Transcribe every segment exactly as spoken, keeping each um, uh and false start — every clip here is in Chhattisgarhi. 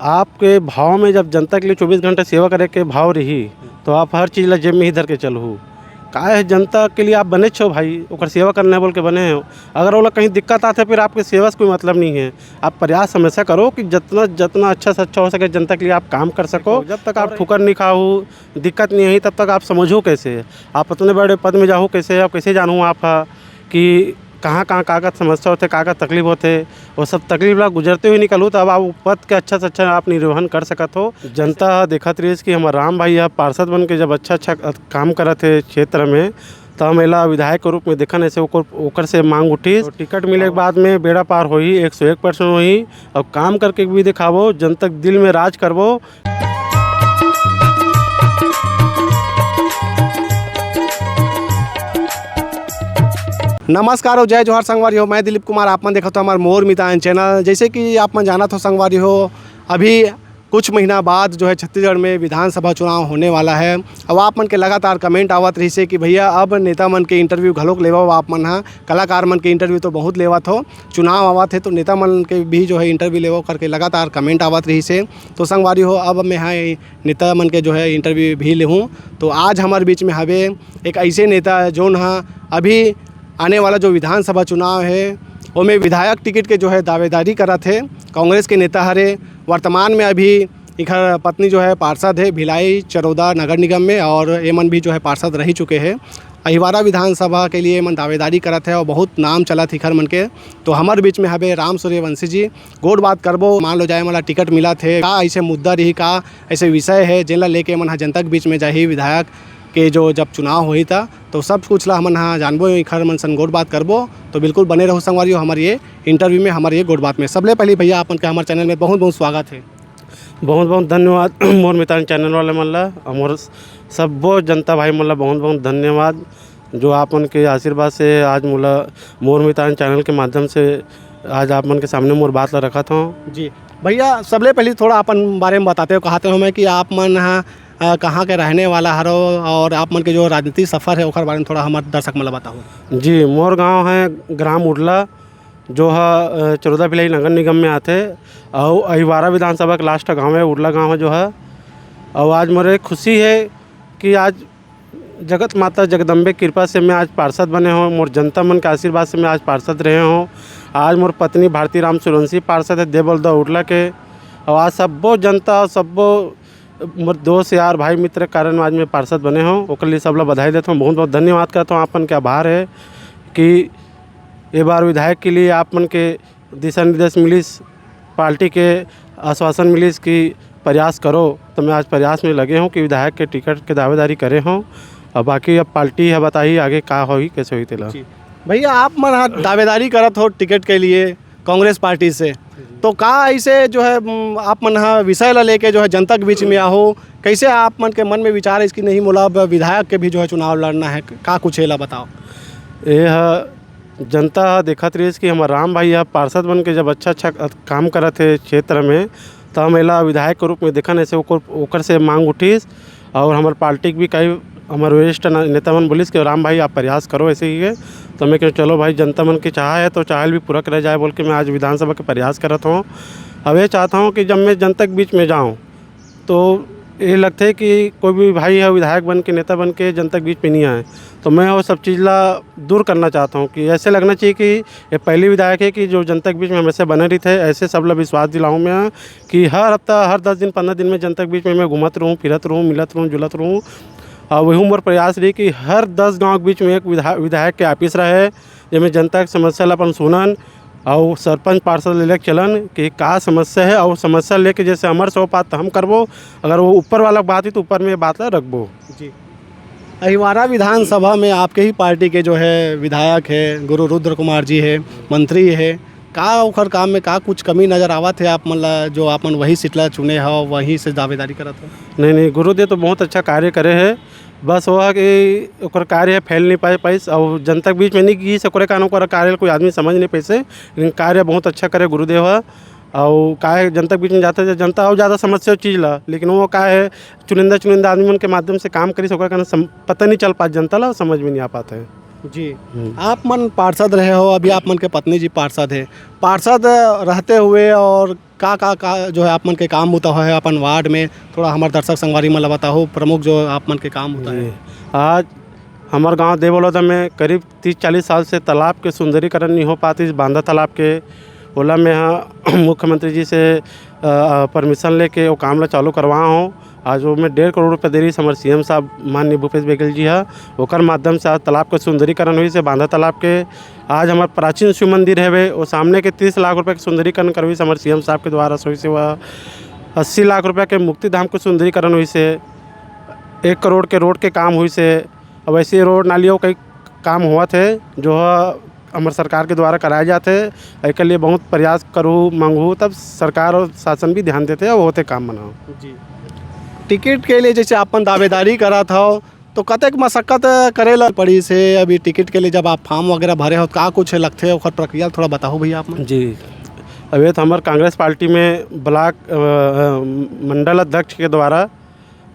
आपके भाव में जब जनता के लिए चौबीस घंटा सेवा करे के भाव रही, तो आप हर चीज ला जेब में ही धर के चलहू। काहे, जनता के लिए आप बनेच हो भाई, ओकर सेवा करना है बोल के बने हो। अगर ओला कहीं दिक्कत आथे, फिर आपके सेवा से कोई मतलब नहीं है। आप प्रयास हमेशा करो कि जितना, जितना अच्छा से अच्छा हो सके, जनता के लिए आप काम कर सको। जब तक आप ठोकर नहीं खाहू, दिक्कत नहीं आई, तब तक आप समझो कैसे, आप उतने बड़े पद में जाहू कैसे, आप कैसे जानहू आप हा कि कहाँ कहाँ का का समस्या होथे, का का तकलीफ होथे, वो सब तकलीफ ला गुजरते हुए निकलहू, तब आप पद के अच्छा से अच्छा आप निर्वहन कर सकत हो। जनता ह देखत रहिस कि हमर राम भाई ह पार्षद बन के जब अच्छा अच्छा काम करत हे क्षेत्र में, त हम एला विधायक के रूप में देखन, ऐसे ओकर, ओकर से मांग उठिस। तो टिकट मिले के बाद में बेड़ा पार होही, एक सौ एक परसेंट होही, और काम करके भी दिखाबो, जनता के दिल में राज करबो। नमस्कार और जय जोहार संगवारी हो, मैं दिलीप कुमार, आप मन देखत हो हमार मोर मितान चैनल। जैसे कि आप मन जानत हो संगवारी हो, अभी कुछ महीना बाद जो है छत्तीसगढ़ में विधानसभा चुनाव होने वाला है। अब आप मन के लगातार कमेंट आवत रहिसे कि भैया अब नेता मन के इंटरव्यू घलोक लेवव आप मन हा, कलाकार मन के इंटरव्यू तो बहुत लेवत हो, चुनाव आवत है तो नेता मन के भी जो है इंटरव्यू लेवव करके लगातार कमेंट आवत रहिसे। तो संगवारी हो, अब मैं हा नेता मन के जो है इंटरव्यू भी लेहूँ। तो आज हमारे बीच में हवे एक ऐसे नेता जोन हा अभी आने वाला जो विधानसभा चुनाव है ओमे विधायक टिकट के जो है दावेदारी करत हे। कांग्रेस के नेता हरे, वर्तमान में अभी इखर पत्नी जो है पार्षद है भिलाई चरोदा नगर निगम में, और एमन भी जो है पार्षद रह चुके हैं। अहिवारा विधानसभा के लिए एमन दावेदारी करत है और बहुत नाम चलत हे इखर मन के। तो हमर बीच में हबे राम सूर्यवंशी जी, गोठ बात करबो। मान लो जाए मला टिकट मिलत हे, का ऐसे मुद्दा रही, का ऐसे विषय है जेन ला लेके एमन ह जनता के बीच में जाही, विधायक के जो जब चुनाव होही त, तो सब कुछ ला हमन ह जानबो, इखर मन सन गोठ बात करबो। तो बिल्कुल बने रहू संगवारी हो हमर ये इंटरव्यू में, हमर ये गोठ बात में। सबले पहले भैया आप मन के हमर चैनल में बहुत बहुत स्वागत है। बहुत बहुत धन्यवाद मोर मितान चैनल वाले मन ला, और मोर सब्बो जनता भाई मन ला बहुत बहुत धन्यवाद, जो आप मन के आशीर्वाद से आज मोला मोर मितान चैनल के माध्यम से आज आप मन के सामने मोर बात ला रखत हौं। जी भैया, सबले पहले थोड़ा अपन बारे में बताते हो, कहते हो मैं कि आप मन ह, अ, कहाँ के रहने वाला हरो और आप मन के जो राजनीतिक सफर है ओकर बारे में थोड़ा हमर दर्शक मन ला बताओ। जी, मोर गांव है ग्राम उडला, जो ह, अ, चरोदा भिलाई नगर निगम में आथे, अउ अहिवारा विधानसभा के लास्ट गांव है, उडला गांव है जो है। अउ आज मोरे खुशी है कि आज जगत माता जगदम्बे कृपा से मैं आज पार्षद बने हौं, मोर जनता मन के आशीर्वाद से मैं आज पार्षद रहे हौं। आज मोर पत्नी भारती राम सूर्यवंशी पार्षद है देबलदा उडला के, अउ आज सब्बो जनता, सब्बो मोर दोस्त, यार, भाई, मित्र के कारण आज मैं पार्षद बने हौं, ओकर लिए सब ला बधाई देत हौं, बहुत बहुत धन्यवाद करत हौं, आप मन के आभार है कि ए बार विधायक के लिए आप मन के दिशा निर्देश मिलिस, पार्टी के आश्वासन मिलिस कि प्रयास करो, तो मैं आज प्रयास में लगे हौं कि विधायक के टिकट के दावेदारी करे हौं। और बाकी अब पार्टी ह बताही आगे का होही, कैसे होही तेला। जी। भैया, आप मन ह दावेदारी करत हो टिकट के लिए कांग्रेस पार्टी से, तो का ऐसे जो है, उम, आप मन ह विषय ला लेके जो है जनता के बीच में आहो, कैसे आप मन के मन में विचार है कि नहीं, मोला अब विधायक के भी जो है चुनाव लड़ना है, का कुछ एला बताओ। ये ह जनता ह देखत रहिस कि हमर राम भाई ह पार्षद बन के जब अच्छा अच्छा काम करत हे क्षेत्र में, त हम एला विधायक के रूप में देखन, ऐसे ओकर, ओकर से मांग उठिस। और हमर पार्टी के भी कई हमर वरिष्ठ न-, नेता मन बोलिस कि राम भाई आप प्रयास करो ऐसे ही के। तो मैं कहें चलो भाई, जनता मन के चाह है तो चाह भी पूरा करे जाए बोल के मैं आज विधानसभा के प्रयास करत हौं। अब ये चाहता हूँ कि जब मैं जनता के बीच में जाऊँ तो ये लगथे कि कोई भी भाई है विधायक बन के, नेता बन के जनता के बीच में नहीं आए, तो मैं वो सब चीज़ ला दूर करना चाहता हूँ कि ऐसे लगना चाहिए कि ये पहली विधायक है कि जो जनता के बीच में हमेशा बने रहिथे। ऐसे सब ला विश्वास दिलाऊँ मैं कि हर हफ्ता, हर दस दिन, पन्द्रह दिन में जनता के बीच में मैं घूमत रहूँ, फिरत रहूँ, मिलत रहूँ, जुलत रहूँ। और वही मोर प्रयास रही कि हर दस गाँव के बीच में एक विधा-, विधायक के ऑफिस रहे, जेमे जनता के समस्या ला अपन सुनन, अउ सरपंच पार्षद ले लेके चलन कि का समस्या है, अउ समस्या लेके जैसे हमर से हो पात हम करबो, अगर वो ऊपर वाला के बात ही तो ऊपर में बात ला रखबो। जी। अहिवारा विधानसभा में आपके ही पार्टी के जो है विधायक है, गुरु रुद्र कुमार जी है, मंत्री है, का ओखर काम में का कुछ कमी नजर आवत है आप मन ला, जो आप मन वही सीट ला चुने हो, वहीं से दावेदारी करत हो? नहीं, नहीं, गुरुदेव तो बहुत अच्छा कार्य करे है, बस वो है कि ओकर कार्य है फैल नहीं पाए पाइस, और जनता के बीच में नहीं गिस, ओकरे कारण ओकर कार्य कोई आदमी समझ नहीं पैसे, लेकिन कार्य बहुत अच्छा करे गुरुदेव है। और का है, जनता के बीच में जाते, जनता और ज़्यादा समस्या चीज ला, लेकिन वो का है, चुनिंदा, चुनिंदा आदमी मन के माध्यम से काम करिस, ओकर कारण सम-, पता नहीं चल पात जनता ला, समझ में नहीं आ पाता है। जी। हम्म। आप मन पार्षद रहे हो, अभी आप मन के पत्नी जी पार्षद है, पार्षद रहते हुए और का, का, का जो है आप मन के काम होता है अपन वार्ड में, थोड़ा हमारे दर्शक संगवारी मन ला बताओ, प्रमुख जो आप मन के काम होता है। जी, आज हमारे गांव देवलोदा में करीब तीस चालीस साल से तालाब के सुंदरीकरण नहीं हो पाती, बांधा तालाब के। ओला मैं यहाँ मुख्यमंत्री जी से, अ, अ, परमिशन लेके वो काम ला चालू करवा हूँ। आज वो में डेढ़ करोड़ रुपये दे रही हमारे सीएम साहब माननीय भूपेश बघेल जी हा। ओकर माध्यम से आज तालाब के सुंदरीकरण हुई से बांधा तालाब के। आज हमारे प्राचीन शिव मंदिर है वे, वो सामने के तीस लाख रुपये के सुंदरीकरण करवी से हमारे सीएम साहब के द्वारा सोई से वह अस्सी लाख रुपये के मुक्ति धाम के सुंदरीकरण हुई से, एक करोड़ के रोड के काम हुई से। अब ऐसे रोड नाली और कई काम हुआ थे जो ह हमारे सरकार के द्वारा कराए जाते। एकर लिए बहुत प्रयास करू, मांगू, तब सरकार और शासन भी ध्यान देते और होते काम बनाओ। जी। टिकट के लिए जैसे अपन दावेदारी करा था, तो कतेक मशक्कत करे ला पड़ी से अभी टिकट के लिए जब आप फॉर्म वगैरह भरे हो, का कुछ लगथे, ओकर प्रक्रिया थोड़ा बताओ भैया आप मन। जी, अभी तो हमारे कांग्रेस पार्टी में ब्लॉक, अ, अ, मंडल अध्यक्ष के द्वारा,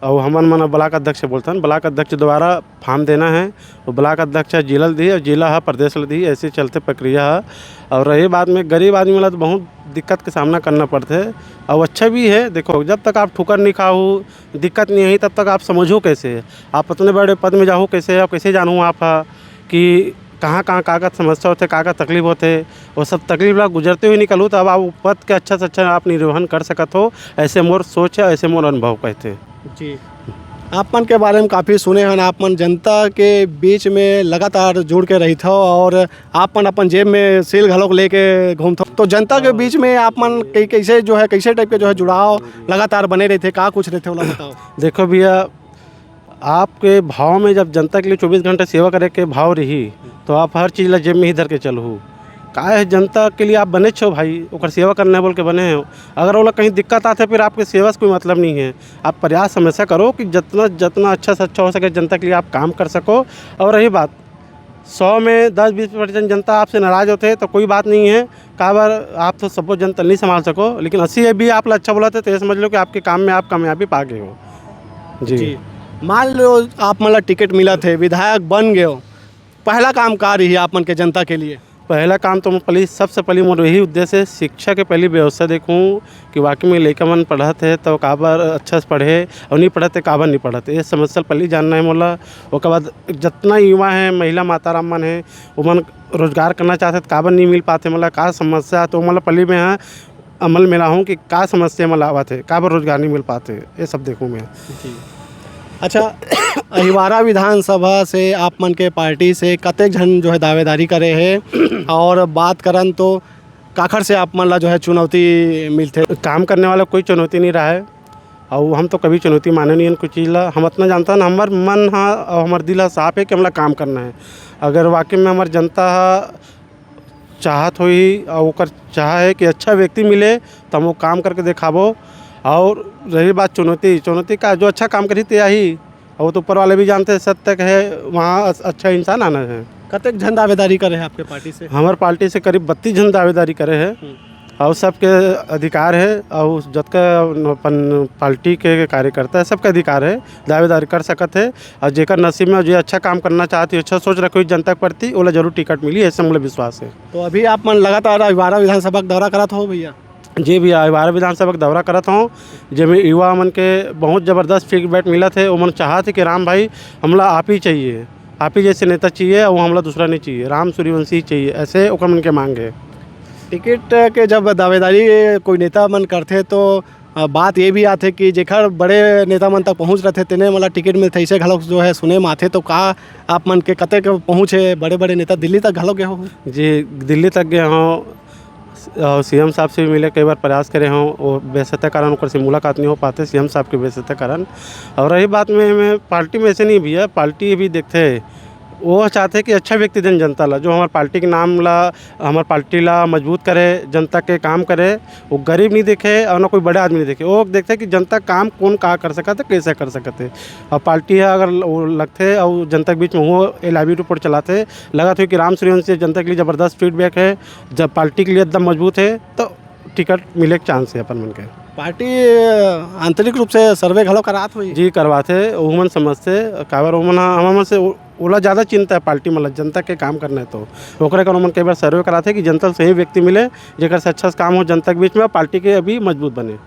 और हमन मन ब्लॉक अध्यक्ष बोलथन, ब्लॉक अध्यक्ष द्वारा फॉर्म देना है, वो ब्लॉक अध्यक्ष ह जिला ल दिही और जिला ह प्रदेश ल दिही, ऐसे चलते प्रक्रिया है। और रही बात में गरीब आदमी वाला तो बहुत दिक्कत के सामना करना पड़थे, और अच्छा भी है। देखो, जब तक आप ठोकर नहीं खाहू, दिक्कत नहीं आई, तब तक आप समझो कैसे, आप उतने बड़े पद में जाहू कैसे, आप कैसे जानू आप ह कि कहाँ कहाँ का का समस्या होथे, का का तकलीफ होथे, वो सब तकलीफ ला गुजरते हुए निकलू, तब आप पद के अच्छा से अच्छा आप निर्वहन कर सकत हो। ऐसे मोर सोच है, ऐसे मोर अनुभव कहते। जी, आप मन के बारे में काफ़ी सुने हन, आप मन जनता के बीच में लगातार जुड़ के रहिथव और आप मन अपन जेब में सील घलोक लेके घूमथव, तो जनता के बीच में आप मन कई-, कैसे जो है, कैसे टाइप के जो है जुड़ाव लगातार बने रहिथे, का कुछ रहिथे, ओला बताओ। देखो भैया, आपके भाव में जब जनता के लिए चौबीस घंटा सेवा करे के भाव रही, तो आप हर चीज़ ला जेब में ही धर के चलहू। का है, जनता के लिए आप बने छो भाई, ओकर सेवा करना है बोल के बने हो। अगर ओला कहीं दिक्कत आथे, फिर आपके सेवा से कोई मतलब नहीं है। आप प्रयास हमेशा करो कि जितना, जितना अच्छा से अच्छा हो सके, जनता के लिए आप काम कर सको। और रही बात, सौ में दस बीस परसेंट जनता आपसे नाराज़ होथे, तो कोई बात नहीं है, काबर आप तो सबो जनता नहीं संभाल सको, लेकिन अस्सी भी आप ला अच्छा बोलथे, तो ये समझ लो कि आपके काम में आप कामयाबी पा गए हो। जी। जी। मान लो, आप मन ला टिकट मिलत हे, विधायक बन गए हो, पहला काम का रही आप मन के जनता के लिए? पहला काम तो मैं पहली, सबसे पहली मोर यही उद्देश्य है, शिक्षा के पहली व्यवस्था देखूँ कि वाकई में लइका मन पढ़त हे तो काबर अच्छा से पढ़े, और नहीं पढ़त हे काबर नहीं पढ़त, ये समस्या पहली जानना है मोला। ओकर बाद जितना युवा है, महिला माता राम मन है, ओमन रोजगार करना चाहते तो काबर नहीं मिल पाते, मोला का समस्या, तो मोला पहली में है अमल में लाहूँ कि का समस्या मोला आवत है, काबर रोजगार नहीं मिल पाते, ये सब देखूँ मैं। जी। अच्छा, अहिवारा विधानसभा से आप मन के पार्टी से कतेक झन जो है दावेदारी करे हे, और बात करन तो काखर से आप मन ला जो है चुनौती मिलथे? काम करने वाला कोई चुनौती नहीं रहा है, और हम तो कभी चुनौती माने नहीं हन कुछ चीज़ ला। हम इतना जानता ना, हमार मन हा और हमार दिल हा साफ है कि हमला काम करना है। अगर वाकई में हमार जनता हा चाहत होही और ओकर चाह है कि अच्छा व्यक्ति मिले, तो हम वो काम करके दिखाबो। और रही बात चुनौती, चुनौती का, जो अच्छा काम करही ते आही, और वो तो ऊपर वाले भी जानते हैं, सत्य के है, वहाँ अस-, अच्छा इंसान आना है। कतेक झन दावेदारी करे हैं आपके पार्टी से? हमारे पार्टी से करीब बत्तीस झन दावेदारी करे हैं। हम्म। और सबके अधिकार है, और जतका अपन पार्टी के कार्यकर्ता है, सबका अधिकार है, दावेदारी कर सकत है। और जेकर नसीब में जो अच्छा काम करना चाहती, अच्छा सोच रखी जनता के प्रति, ओला जरूर टिकट मिली, ऐसे मोला विश्वास है। तो अभी आप मन लगातार अहिवारा विधानसभा के दौरा करत हो भैया? जी भैया, अहिवारा विधानसभा के दौरा करत हूँ, जेमे युवा मन के बहुत जबरदस्त फीडबैक मिलत है। ओमन चाहत है कि राम भाई, हमला आप ही चाहिए, आप ही जैसे नेता चाहिए, और हमला दूसरा नहीं चाहिए, राम सूर्यवंशी चाहिए, ऐसे ओकर मन के मांग है। टिकट के जब दावेदारी कोई नेता मन करथे, तो अ, बात ये भी आथे कि जेखर बड़े नेता मन तक पहुँच रथे, तेने मोला टिकट मिलथे, ऐसे घलोक जो है सुने में आथे। तो का आप मन के कतेक पहुँच है, बड़े-बड़े नेता दिल्ली तक घलोक गए हो? जी, दिल्ली तक गए हूँ, और सीएम साहब से भी मिले, कई बार प्रयास करे हूँ, वो व्यस्तता कारण ओकर से मुलाकात नहीं हो पाते सीएम साहब के व्यस्तता कारण। और रही बात में, में पार्टी में ऐसे नहीं भैया, पार्टी भी देखते हैं, वो चाहते हैं कि अच्छा व्यक्ति देन जनता ला, जो हमारे पार्टी के नाम ला, हमारे पार्टी ला मजबूत करे, जनता के काम करे, वो गरीब नहीं देखे और ना कोई बड़े आदमी नहीं देखे, वो देखते कि जनता काम कौन का कर सकत है, कैसे कर सकत है। और पार्टी है अगर वो लगते और जनता के बीच में वो एल आई बी रिपोर्ट चलाते, लगत हो कि राम सूर्यवंशी जनता के लिए ज़बरदस्त फीडबैक है, जब पार्टी के लिए एकदम मजबूत है तो टिकट मिले के चांस है अपन मन के। पार्टी, अ, आंतरिक रूप से सर्वे घलो करात होही? जी, करवाथे, ओमन समझथे, काबर ओमन ह-, हमन से ओ-, ओला ज़्यादा चिंता है पार्टी, मतलब जनता के काम करना है तो ओकरे कारण ओमन कई बार सर्वे कराथे कि जनता से सही व्यक्ति मिले, जेकर से अच्छा से काम हो जनता के बीच में, और पार्टी के अभी मजबूत बने।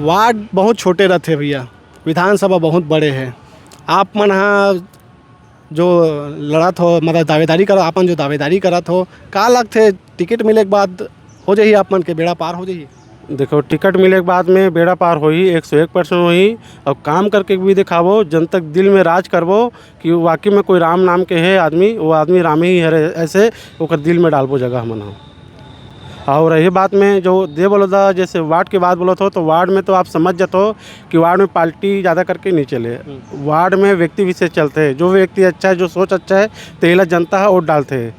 वार्ड बहुत छोटे रथे भैया, विधानसभा बहुत बड़े है। आप मन हा जो लड़त हो, मतलब दावेदारी करो, आपन जो दावेदारी करत हो, का लगथे टिकट मिले के बाद हो जाही आप मन के बेड़ा पार हो जाही? देखो, टिकट मिले के बाद में बेड़ा पार होही, एक सौ एक परसेंट होही। और काम करके भी दिखाबो, जनता के दिल में राज करबो कि वाकई में कोई राम नाम के है आदमी, वो आदमी राम ही हरे, ऐसे ओकर दिल में डालबो जगह हमन ह। और रही बात में जो दे बोलो दा, जैसे वार्ड के बात बोलत हो, तो वार्ड में तो आप समझ जात हो कि वार्ड में पार्टी ज़्यादा करके नहीं चले। वार्ड में व्यक्ति विशेष चलते हैं, जो व्यक्ति अच्छा है, जो सोच अच्छा है, तेला जनता है वोट डालते हैं।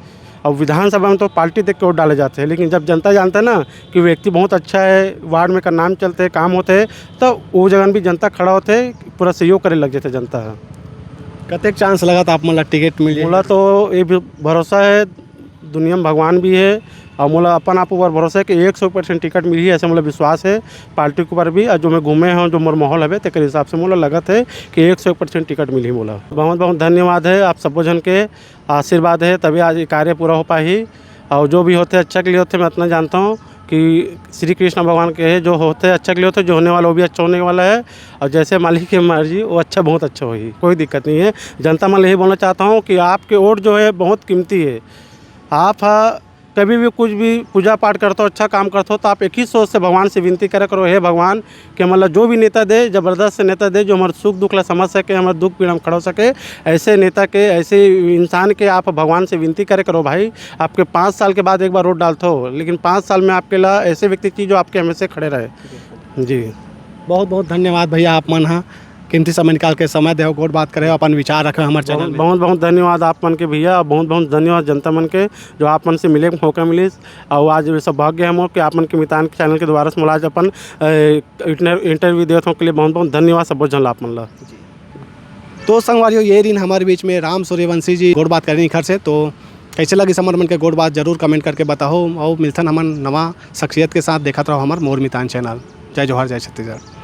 और विधानसभा में तो पार्टी देख के वोट डाले जाते हैं, लेकिन जब जनता जानता है ना कि व्यक्ति बहुत अच्छा है, वार्ड में का नाम चलते हैं, काम होते हैं, तो वो जगह भी जनता खड़ा होते हैं, पूरा सहयोग करे लग जाते हैं जनता है। कतेक चांस लगत आप मन ला टिकट मिले? मोला तो ये भी भरोसा है, दुनिया में भगवान भी है, और मोला अपन आप ऊपर भरोसा है कि एक सौ परसेंट टिकट मिलही, ऐसे मोला विश्वास है पार्टी के ऊपर भी। और जो मैं घूमे हूँ, जो मोर माहौल हवे, तेकर हिसाब से मोला लगत है कि एक सौ एक परसेंट टिकट मिलही मोला। बहुत बहुत धन्यवाद है आप सबो झन के, आशीर्वाद है तभी आज ये कार्य पूरा हो पाही। और जो भी होते अच्छा के लिए होते, मैं इतना जानता हूँ कि श्री कृष्ण भगवान के है, जो होते अच्छा के लिए होते, जो होने वाला वो भी अच्छा होने वाला है। और जैसे मालिक की मर्जी, वो अच्छा, बहुत अच्छा होही, कोई दिक्कत नहीं है। जनता मन यही बोलना चाहता हूँ कि आपके वोट जो है बहुत कीमती है। आप हा कभी भी कुछ भी पूजा पाठ करते हो, अच्छा काम करते हो, तो आप एक ही सोच से भगवान से विनती करे करो, हे भगवान, कि मतलब जो भी नेता दे, जबरदस्त नेता दे, जो हमारे सुख दुख ला समझ सके, हमारे दुख पीड़ा में खड़ा हो सके, ऐसे नेता के, ऐसे इंसान के आप भगवान से विनती करे करो भाई। आपके पाँच साल के बाद एक बार वोट डालते हो, लेकिन पाँच साल में आपके ला ऐसे व्यक्ति चाहिए जो आपके हमेशा खड़े रहे। जी। बहुत बहुत धन्यवाद भैया, आप मन हा कीमती समय निकाल के समय देहो, गोठ बात करे, अपन विचार रखे हमारे चैनल बहुत में। बहुत बहुत धन्यवाद आप मन के भैया, और बहुत बहुत धन्यवाद जनता मन के, जो आप मन से मिले के मौका मिलिस। और आज ये सौभाग्य है मोर कि आप मन के मितान के चैनल के द्वारा से मोला आज अपन, ए, इंटर-, इंटरव्यू देवत हो के लिए बहुत बहुत धन्यवाद सब झन ला आप मन ला। तो संगवारियों, ये दिन हमारे बीच में राम सूर्यवंशी जी गोठ बात करेन इखर से। तो कैसे लगिस हमर मन के गोठ बात, जरूर कमेंट करके बताओ, और मिलथन हमन नवा शख्सियत के साथ। देखत रहो हमर मोर मितान चैनल। जय जोहार, जय छत्तीसगढ़।